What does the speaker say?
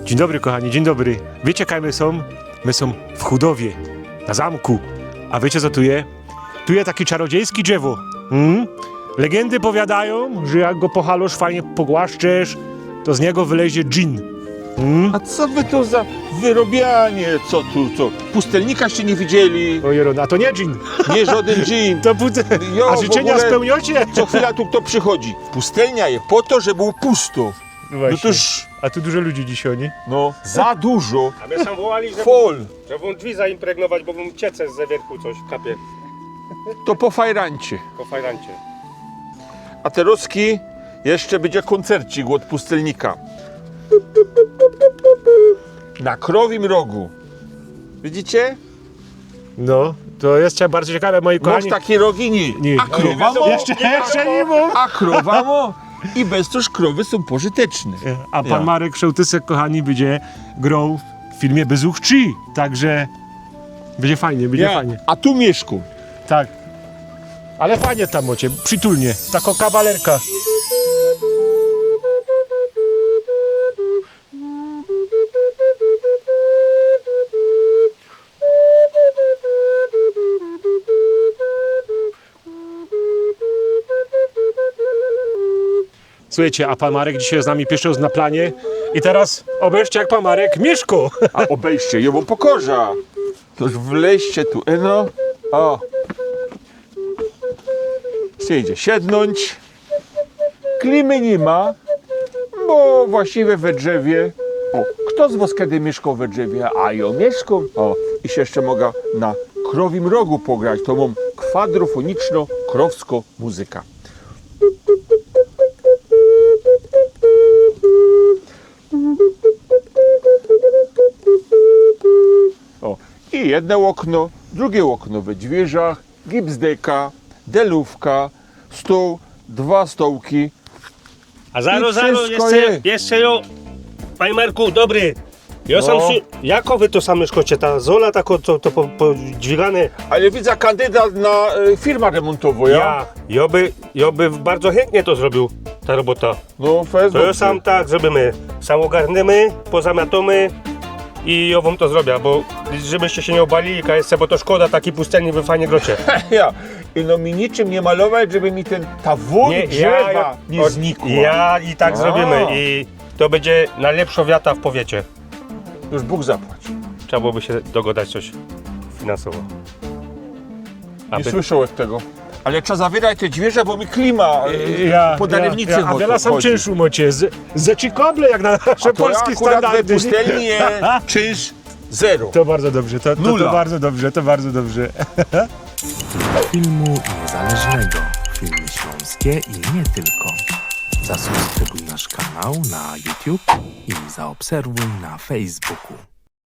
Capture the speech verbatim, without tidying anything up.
Dziyń dobry, kochani, dziyń dobry. Wiycie, kaj my sōm? My sōm w Chudowie, na zamku. A wiycie, co tu je? Tu je taki czarodziejski drzewo. Mm? Legendy powiadajōm, że jak go po halosz fajnie pogłaszczesz, to z niego wylezie dżin. Mm? A co wy to za wyrobianie? Co tu, co? Pustelnika ście nie widzieli? O Jeron, a to niy dżin. Niy żodyn dżin. To budze. Jo, A w życzynio ogóle spełniocie? Co chwila tu kto przychodzi. Pustelnia je po to, żeby było pusto. No Właśnie. toż A tu dużo ludzi dzisiej, niy? No, za dużo. A my sam wołali, żeby, Fol. żeby wōm drzwi zaimpregnować, bo wōm ciece ze wierchu coś kapie To po fajrancie. po fajrancie. A terozki jeszcze bydzie kōncercik ôd pustelnika. Na Krowim Rogu. Widzicie? No, to je bardzo ciekawe, moi Mosz kochani. Takie rogi? Niy. Niy. A krowa mo? Jeszcze, jeszcze niy mōm. A krowa mo? I bez to krowy sōm pożyteczne. A pan Ja. Marek Szołtysek, kochani, bydzie groł w filmie Bezuch trzi. Także bydzie fajnie, bydzie Ja. fajnie. A tu miyszkōm. Tak. Ale fajnie tam macie, przytulnie. Tako kawalerka. Słuchejcie, a pan Marek dzisiej z nami piyrszy rŏz na planie. I teroz ôbejrzcie, jak pan Marek miyszkŏ. A ôbejrzcie, jo wōm pokŏża. To już wleźcie tu, ino. O. Przyjdzie siednōńć. Klimy niy ma, bo właściwie we drzewie. O, fto z wŏs kedy miyszkŏł we drzewie? A jo miyszkōm. O, i sie jeszcze moga na Krowim Rogu pograć. To mōm kwadrofoniczno-krowskŏ muzyka. O, i jedne ôkno, drugie ôkno we dźwiyrzach, gipsdeka, delōwka, stōł, dwa stołki. A zaro, I zaro, wszystko jeszcze, je. jeszcze jo, panie Marku, dobry. Jo sam No. su- jako wy to sam miyszkŏcie, ta zola tako, to, to po, po dźwigane. Ale widzã, kandydat na y, firma remōntowŏ, ja? Ja, jo by, jo by bardzo chętnie to zrobił, ta robota. No, fest To jo sam tak zrobimy. Sam ôgarnymy, pozamiatōmy i jo wōm to zrobiã, bo żebyście sie niy ôbalili, jeszcze, bo to szkoda, taki pustelni wy fajnie grocie. Ja. I no mi niczym niy malować, żeby mi ten, ta wōń Niy, drzewa jo- niy o- znikła. Ja i tak A. zrobimy i to bydzie nojlepszŏ wiata w powiecie. Już Bōg zapłaci. Trzeba byłoby sie dogodać coś finansowo. A Niy by- słyszołech tego. Ale trzeba zawierać te dźwiyrzã, bo mi klima y, Ja, po darownicy ja, ja, a wiela sam chodzi. Czynszu mŏcie z, z czinkobla, jak na nasze A to polskie ja akurat standardy. we pustelni je czynsz zero. To bardzo dobrze, to, to, to Nula. Bardzo dobrze, to bardzo dobrze. Filmu niezależnego. Filmy śląskie i nie tylko. Zasubskrybuj nasz kanał na YouTube i zaobserwuj na Facebooku.